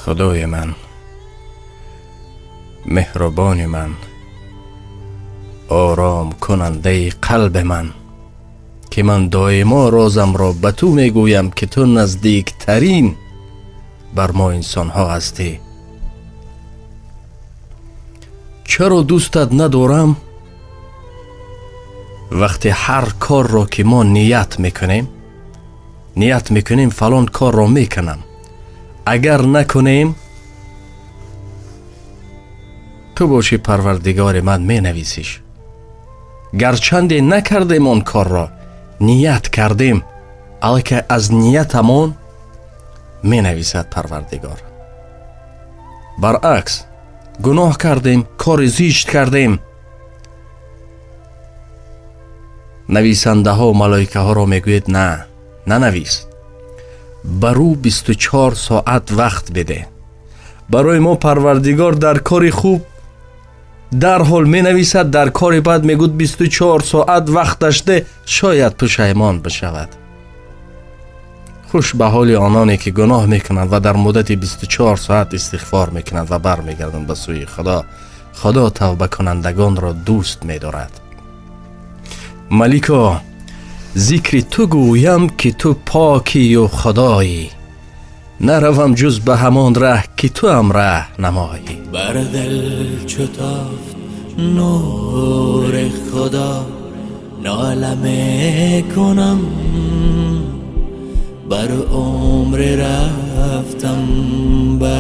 Худои ман, меҳрубони ман, оромкунандаи қалби ман, ки ман доимо розамро ба ту мегӯям, ки ту наздиктарин бар мо инсонҳо ҳастӣ. Чаро дӯстат надорам? Вақте ҳар корро ки мо ният мекунем, ният мекунем фалон корро мекунам, агар накунем, ту бошӣ Парвардигори ман, менависиш. Гарчанде накардем он корро, ният кардем, аллакай аз ниятамон менависад Парвардигор. Баръакс, гуноҳ кардем, кори зишт кардем, нависандаҳо малоикаҳоро мегӯяд: на, нанавис, бар ӯ 24 соат вақт биде. Барои мо Парвардигор дар кори хуб дарҳол менависад, дар кори бад мегӯяд 24 соат вақташ де, шояд пушаймон бишавад. Хуш ба ҳоли ононе ки гуноҳ мекунанд ва дар муддати 24 соат истиғфор мекунанд ва бармегарданд ба сӯи Худо. Худо тавбакунандагонро дӯст медорад. Малико, зикри ту гӯям ки ту покию худоӣ, наравам ҷуз ба ҳамон раҳ ки туам раҳ намоӣ. Бар дил чу тофт нури Худо нола мекунам, бар умр рафтам ба